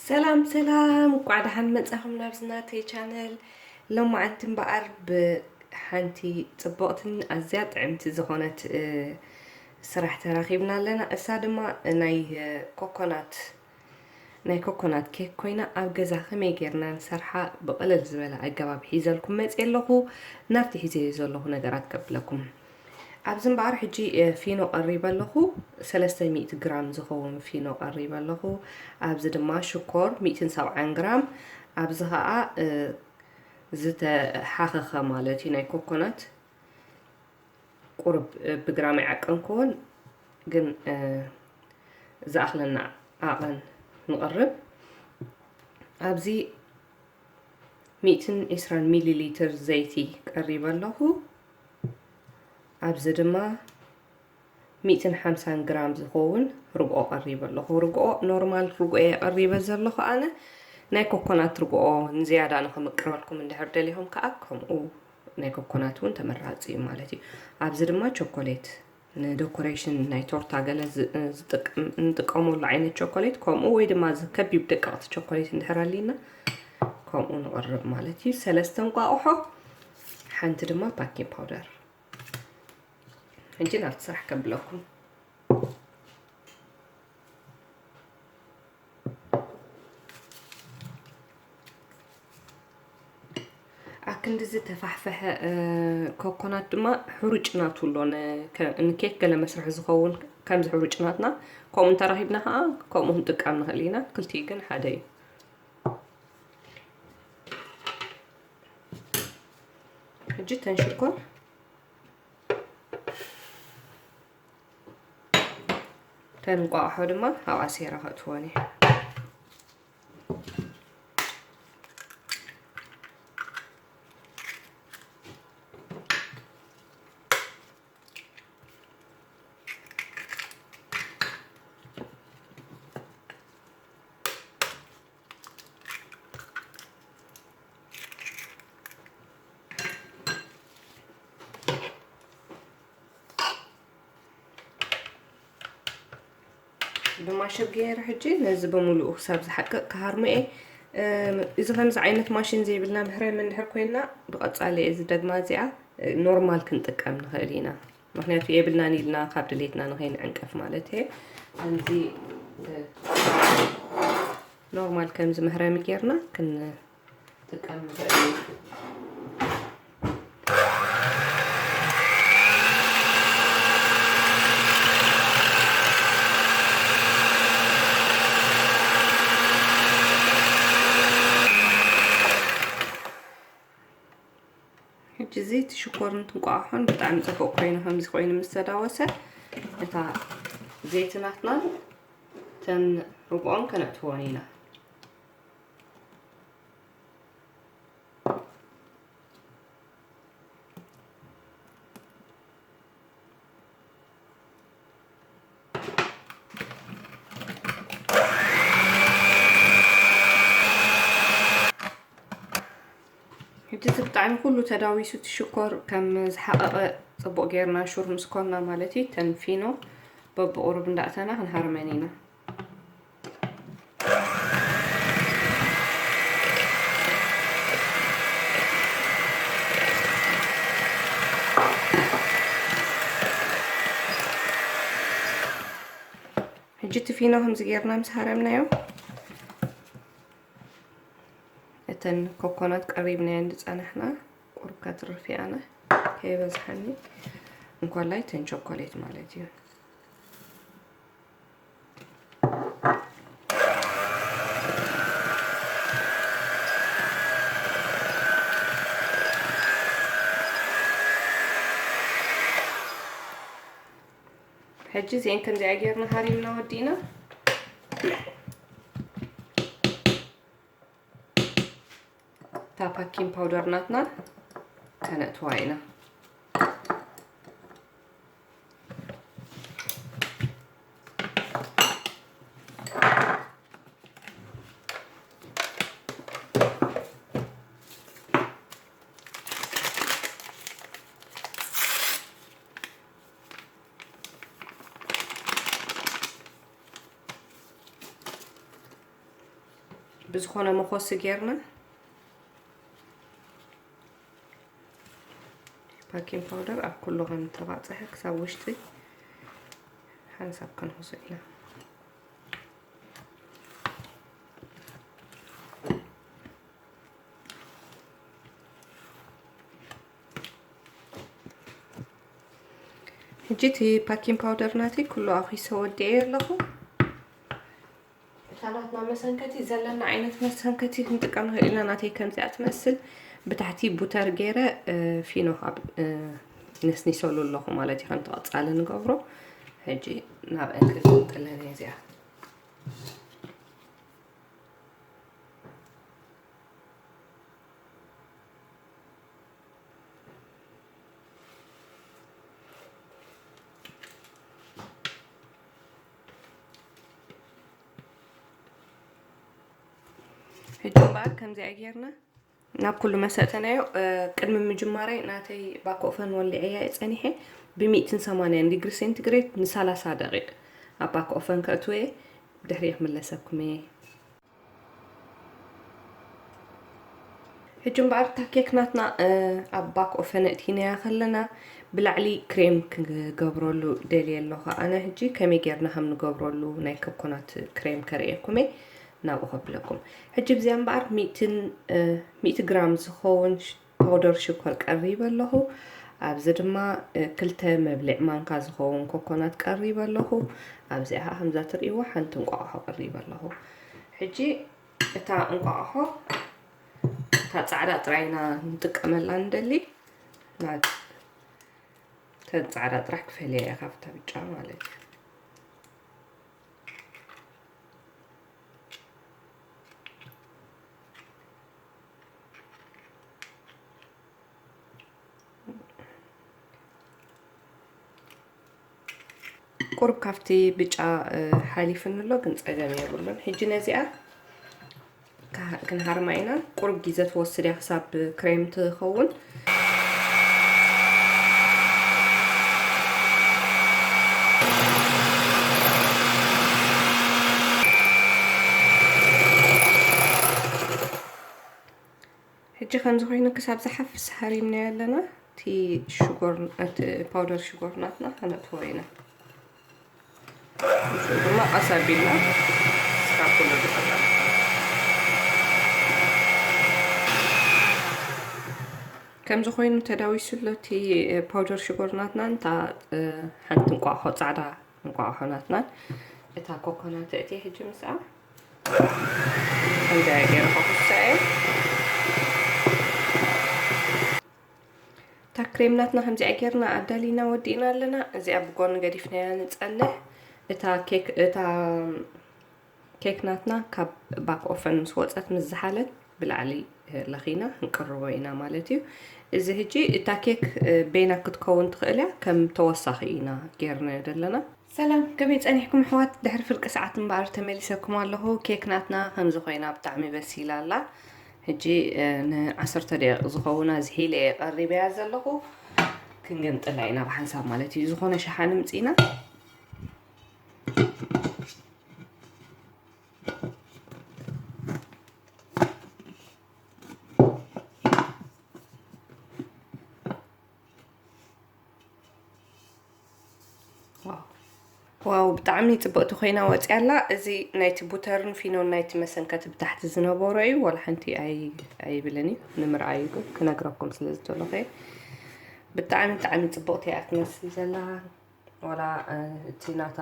ሰላም ሰላም፣ እንኳዕ ደሓን መጻኹም ናብዚ ናተይ ቻነል። ሎማዓንቲ እምበኣር ብሓንቲ ጽብቕትን ኣዝያ ጥዕምቲ ዝኾነት፣ እ፣ ስራሕ ተራኺብና ኣለና። እሳ ድማ ናይ፣ እ፣ ኮኮናት፣ ናይ ኮኮናት ኬክ ኮይና፣ ኣብ ገዛ ከመይ ጌርና ንሰርሓ ብቕልል ዝበለ ኣገባብ ሒዘልኩም መጽየ ኣለኹ። ናብቲ ሒዘዮ ዘለኹ ነገራት ከብለኩም። ኣብዚ እምበኣር ሕጂ፣ እ፣ ፊኖ ቀሪበ ኣለኹ። ሰለስተ ሚእቲ ግራም ዝኸውን ፊኖ ቀሪበ ኣለኹ። ኣብዚ ድማ ሽኮር ሚእትን ሰብዓን ግራም፣ ኣብዚ ኸኣ፣ እ፣ ዝተሓኸኸ ማለት እዩ ናይ ኮኮናት። ቁሩብ፣ እ፣ ብግራም ኣይዓቀንክዎን፣ ግን፣ እ፣ ዝኣኽለና ዓቐን ንቕርብ። ኣብዚ ሚእትን ዕስራን ሚሊ ሊትር ዘይቲ ቀሪበ ኣለኹ። ኣብዚ ድማ ሚእትን ሓምሳን ግራም ዝኸውን ርግኦ ቀሪበ ኣለኹ። ርግኦ ኖርማል ርግኦ እየ ቀሪበ ዘለኹ ኣነ። ናይ ኮኮናት ርግኦ ንዝያዳ ንኽምቅረልኩም እንድሕር ደሊኹም ከኣ ከምኡ ናይ ኮኮናት እውን ተመራጺ እዩ ማለት እዩ። ኣብዚ ድማ ቸኮሌት ንደኮሬሽን ናይ ቶርታ ገለ ዝ-፣ ዝጥቅ-፣ እንጥቀመሉ ዓይነት ቸኮሌት ከምኡ ወይ ድማ እዚ ከቢብ ደቀቕቲ ቸኮሌት እንድሕር ኣሊና ከምኡ ንቕርብ ማለት እዩ። ሰለስተ እንቋቑሖ፣ ሓንቲ ድማ ባኪንግ ፓውደር። ሕጂ ናብቲ ስራሕ ከብለኩም። ኣክንዲ ዝተፋሕፈሐ፣ እ፣ ኮኮናት ድማ ሕሩጭ ናቱ ኣሎ። ን-፣ ከ-፣ ንኬክ ገለ መስርሒ ዝኸውን ከምዚ ሕሩጭ ናትና ከምኡ እንተረኺብና ኸዓ ከምኡ ክንጥቀም ንኽእል ኢና። ክልቲኡ ግን ሓደ እዩ። ሕጂ ተን ሽኮር፣ ተን እንቋቑሖ ድማ ኣብኣ ሴረ ከእትወን እየ። ብማሽብ ገይረ ሕጂ ነዚ ብምሉኡ ክሳብ ዝሓቅቕ ክሃርሞ እየ። እም፣ እዚ ከምዚ ዓይነት ማሽን ዘይብልና መሕረሚ እንድሕር ኮይንና፣ ብቐጻሊ እየ ዝደግማ እዚኣ፣ እ፣ ኖርማል ክንጥቀም ንኽእል ኢና። ምኽንያቱ የብልናን ኢልና ካብ ድሌትና ንኸይንዕንቀፍ ማለት እየ። ከምዚ፣ እ፣ ኖርማል ከምዚ መሕረሚ ጌርና ክን-፣ ጥቀም ንኽእል ኢና። ሕጂ እዚ እቲ ሽኮርን ትንቋቑሖን ብጣዕሚ ጽቡቕ ኮይኑ፣ ከምዚ ኮይኑ ምስ ተዳወሰ፣ እታ ዘይቲ ናትና ተን ርግኦን ከነእትወን ኢና። ሕጂ እዚ ብጣዕሚ ኩሉ ተዳዊሱ፣ እቲ ሽኮር ከም ዝሓቐቐ ጽቡቕ ጌርና ሹር ምስ ኮና ማለት እዩ፣ ተን ፊኖ በብቑሩብ እንዳእተና ክንሃርመን ኢና። ሕጂ እቲ ፊኖ ከምዚ ጌርና ምስ ሃረምናዮ፣ እተን ኮኮናት ቀሪብናየን ዝጸናሕና ቁሩብ ከትርፍ እያ፣ ኣነ ከይበዝሓኒ፣ እንኮላይ እተን ቸኮሌት ማለት እዩ። ሕጂ እዚአን ከምዚኣ ጌርና ሃሪምና ወዲእና። እታ ፓኪን ፓውደር ናትና ከነእትዋ ኢና። ዝኾነ መኾሲ ጌርና፣ ባኪንግ ፓውደር ኣብ ኩሉ ከም ተባጽሐ ክሳብ ውሽጢ ሓንሳብ ከንኹሶ ኢና። ሕጂ እቲ ባኪንግ ፓውደር ናተይ ኩሉ ኣኺሰ ወዲኤ ኣለኹ። እታ ናትና መሰንከቲ ዘለና ዓይነት መሰንከቲ ክንጥቀም ንኽእል ኢና። ናተይ ከምዚኣ ትመስል፣ ብታሕቲ ቡተር ገይረ፣ እ፣ ፊኖ ካብ፣ እ፣ ነስኒሰሉ ኣለኹ ማለት እዩ። ከምቲ ቀጻሊ ንገብሮ። ሕጂ ናብ እንክንጥለን እየ እዚኣ። ሕጂ እምበኣር ከምዚኣ ጌርና ናብ ኩሉ መሰጠናዮ። እ፣ ቅድሚ ምጅማረይ ናተይ ባክ ኦፈን ወሊዐያ እየ ጸኒሐ፣ ብ ሚእትን ሰማንያን ዲግሪ ሴንቲግሬድ ንሰላሳ ደቂቕ ኣብ ባክ ኦፈን ከእትወ እየ። ድሕሪ ክምለሰኩም እየ። ሕጂ እምበኣር እታ ኬክ ናትና፣ እ፣ ኣብ ባክ ኦፈን እቲናያ ከለና ብላዕሊ ክሬም ክገብረሉ ደልየ ኣለኹ። ኣነ ሕጂ ከመይ ጌርና ከም ንገብረሉ ናይ ኮኮናት ክሬም ከርእየኩም እየ። ናብኡ ከብለኩም። ሕጂ ብዚኣ እምበኣር ሚእትን፣ እ፣ ሚእቲ ግራም ዝኸውን ሽ-፣ ፓውደር ሽኮር ቀሪበ ኣለኹ። ኣብዚ ድማ፣ እ፣ ክልተ መብልዕ ማንካ ዝኸውን ኮኮናት ቀሪበ ኣለኹ። ኣብዚኣ ኸዓ ከምዛ ትርእይዎ ሓንቲ እንቋቑሖ ቀሪበ ኣለኹ። ሕጂ እታ እንቋቑሖ፣ እታ ጻዕዳ ጥራይ ኢና ንጥቀመላ ንደሊ። ና-፣ እተን ጻዕዳ ጥራሕ ክፈልያ እየ ካብታ ብጫ ማለት እዩ። ቁሩብ ካብቲ ብጫ፣ እ፣ ሓሊፍኒ ኣሎ፣ ግን ጸገም የብሉን። ሕጂ ነዚኣ ክሃ-፣ ክንሃርማ ኢና። ቁሩብ ግዜ ትወስድ እያ ክሳብ ክሬም ትኸውን። ሕጂ ከምዚ ኮይኑ ክሳብ ዝሓፍስ ሃሪምናዮ ኣለና። እቲ ሽጎር፣ እቲ ፓውደር ሽጎር ናትና ከነእትዎ ኢና። ድማ ቀስ ኣቢልና ስካብ ኩሉ ዝቐርብ። ከምዚ ኮይኑ ተዳዊሱ ኣሎ እቲ ፓውደር ሽጎር ናትና። እንታ፣ እ፣ ሓንቲ እንቋቑሖ፣ ጻዕዳ እንቋቑሖ ናትና። እታ ኮኮናት እትየ ሕጂ ምስኣ ከምዚኣ ገይረ ከኹሳ እየ። እታ ክሬም ናትና ከምዚኣ ጌርና ኣዳሊና ወዲእና ኣለና። እዚኣ ብጎኒ ገዲፍናያ ንጸንሕ። እታ ኬክ፣ እታ ኬክ ናትና ካብ ባክ ኦፈን ምስ ወጸት፣ ምስ ዝሓለት፣ ብላዕሊ ለኺና ክንቅርቦ ኢና ማለት እዩ። እዚ ሕጂ እታ ኬክ፣ እ፣ በይና ክትከውን ትኽእል እያ፣ ከም ተወሳኺ ኢና ጌርናዮ ዘለና። ሰላም፣ ከመይ ጸኒሕኩም ኣሕዋት? ድሕሪ ፍርቂ ሰዓት እምበኣር ተመሊሰኩም ኣለኹ። ኬክ ናትና ከምዚ ኮይና ብጣዕሚ በሲላ ኣላ። ሕጂ፣ እ፣ ንዓሰርተ ደቂቕ ዝኸውን ኣዝሒለ እየ ቀሪበያ ዘለኹ። ክንገምጥላ ኢና ብሓንሳብ ማለት እዩ። ዝኾነ ሸሓኒ ምጺና ዋው። ዋው፣ ብጣዕሚ ጽብቕቲ ኮይና ወጽያ ኣላ። እዚ ናይቲ ቡተርን ፊኖን ናይቲ መሰንከቲ ብታሕቲ ዝነበሮ እዩ። ዋላ ሓንቲ ኣይ-፣ ኣይብልን እዩ። ንምርኣዩ ግን ክነግረኩም ስለ ዝደለኹ እየ። ብጣዕሚ፣ ብጣዕሚ ጽብቕቲ እያ ትመስል ዘላ። ዋላ፣ እ፣ እቲ ናታ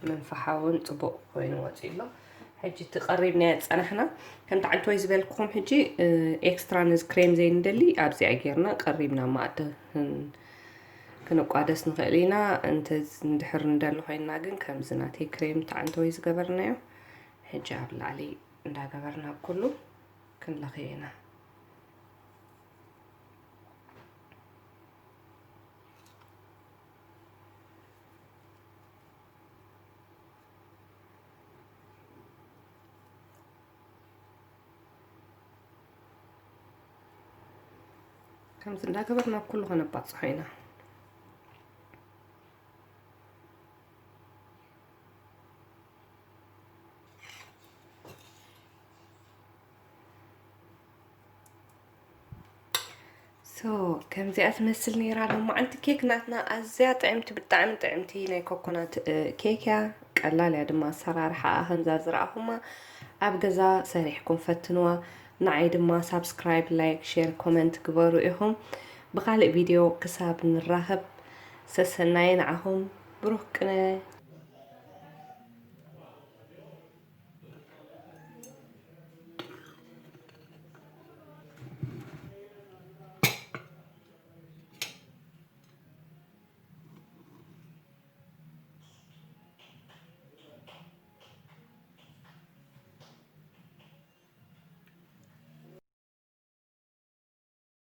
ምንፍሓ እውን ጽቡቕ ኮይኑ ወጺኡ ኣሎ። ሕጂ እቲ ቀሪብናዮ ዝጸናሕና፣ ከምቲ ዓንተወይ ዝበልኩኹም፣ ሕጂ፣ እ፣ ኤክስትራ ነዚ ክሬም ዘይንደሊ ኣብዚኣ ጌርና ቀሪብና መኣዲ ክን-፣ ክንቋደስ ንኽእል ኢና። እንተ ንድሕር ንደሊ ኮይንና ግን ከምዚ ናተይ ክሬም እቲ ዓንተወይ ዝገበርናዮ፣ ሕጂ ኣብ ላዕሊ እንዳገበርና ኣብ ኩሉ ክንለኽዮ ኢና። ከምዚ እንዳገበርና ኩሉ ከነባጽሖ ኢና። ቶ ከምዚኣ ትመስል ነይራ ሎማዓንቲ ኬክ ናትና። ኣዝያ ጥዕምቲ፣ ብጣዕሚ ጥዕምቲ ናይ ኮኮናት ኬክ እያ። ቀላል እያ ድማ ኣሰራርሓኣ። ከምዛ ዝረኣኹማ ኣብ ገዛ ሰሪሕኩም ፈትንዋ። ንዓይ ድማ ሳብስክራይብ፣ ላይክ፣ ሼር፣ ኮመንት ግበሩ ኢኹም። ብኻልእ ቪድዮ ክሳብ ንራኸብ ሰሰናየ ንዓኹም። ብሩኽ ቅነ።